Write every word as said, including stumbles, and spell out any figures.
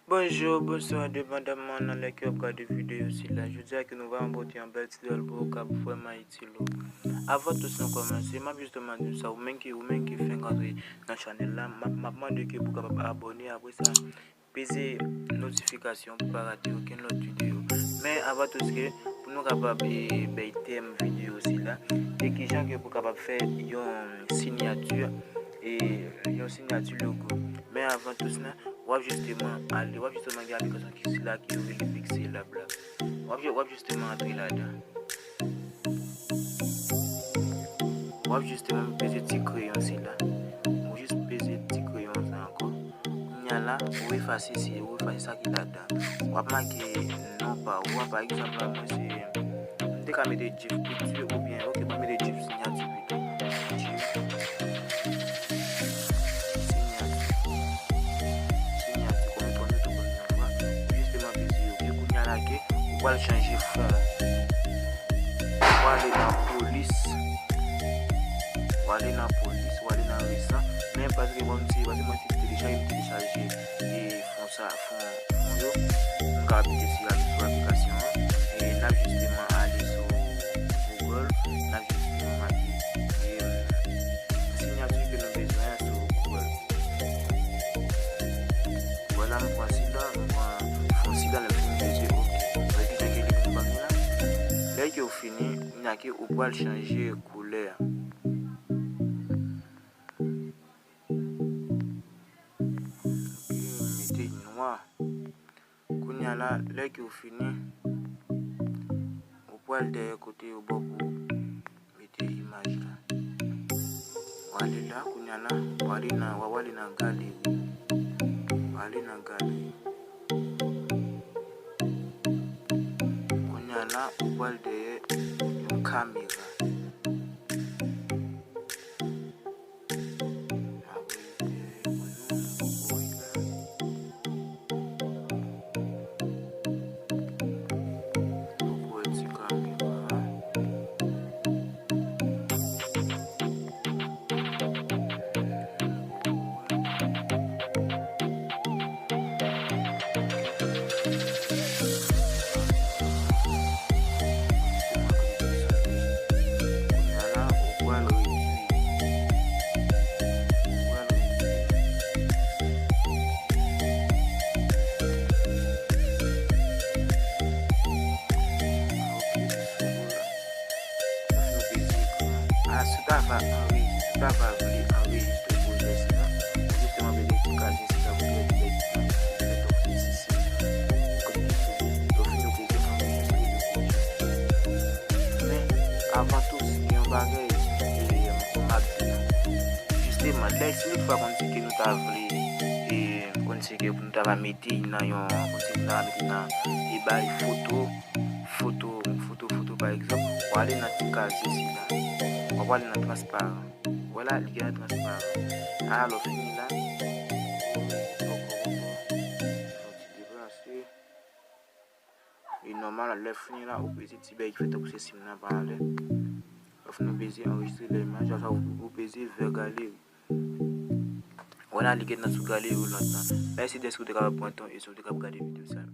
Bonjou, bonswa, depandamman nan lè ke w ap gade videyo sila. Jodi a ke nou va pote yon bèl ti dòl pou ou k ap vrèman itil ou. Avan tout sa kòmanse, m ap jisteman di w sa, ou menm ki, ou menm ki fenk antre nan chanèl la, m ap, m ap mande ke pou w kapab abòne, apre sa, peze notifikasyon pou pa rate okenn lòt videyo. Men avan tout, ke pou nou kapab, e, bay tèm videyo sila, e kijan ke pou kapab fè yon siyati, e, yon siyati logo. Men avan tout sa, w ap jisteman ale, w ap jisteman gen aplikasyon ki sila ki yo rele Pixelab la. W ap, w ap jisteman antre ladan. W ap jisteman peze ti kreyon sila. Ou jis peze ti kreyon sa ankò. Kounya la, ou efase, si ou efase sa ki ladan. W ap make non pa ou a, pa egzanp la, mwen se, m te ka mete Jeff Couture oubyen, ok, mwen mete Jeff Signature pito. Jeff Signature. Signature, kòm pran nou tou konn nan fwa. Jisteman peze ok. Kounya la ke ou pral chanje fon. Ou ale nan polis. Ou ale nan polis, ou ale nan resan. Men paske bon, se paske mwen te telechaje, m telechaje e fon sa, fon, fon yo. M ka aplike sou, sou aplikasyon an. E n ap jisteman ale sou Google. N ap jisteman make e, siyati ke nou bezwen an sou Google. Vwala, m pran sila, m pran fon sila, lè m fin peze ok. Wè kijan ke li vin ban m la. Lè ke w fini, kounya ke ou pral chanje koulè. Ok, mete nwa. Kounya la, lè ke w fini, ou pral dèyè kote yo ba w pou mete imaj la. W ale la, kounya la, w ale nan, w ale nan galeri. W ale nan galeri. Kounya la, ou pral dèyè yon kamera. A, si w ta va anrejis-, si w ta va vle anrejistre pwojè sila, ou jisteman bezwen ti kazye sila pou fè, fè, fè tòk sesi. Lè w fini, ou bezwen anrejistre le pwojè. Men, avan tou, gen yon bagay, e, m ap di nou. Jisteman, lè si nou t fwa konn si ke nou ta vle, e, konn si ke pou nou ta va mete nan yon, konn si nou ta va mete nan, e, bay foto, foto, foto, foto, pa egzanp, w ale nan ti kazye sila. W ap ale nan transparan. Vwala, li gen nan transparan. A, lè w fini la, ou fè yon ti deplase. Li nòmal, lè w fini la, ou peze ti bèy ki fè tankou se sim nan pa anlè. Lè w fini, ou peze anrejistre lè imaj, apre sa, ou, ou peze vè galeri. Vwala, li gentan sou galeri w la. Mèsi dèske w te kapab pran tan e si w te kapab gade videyo sa.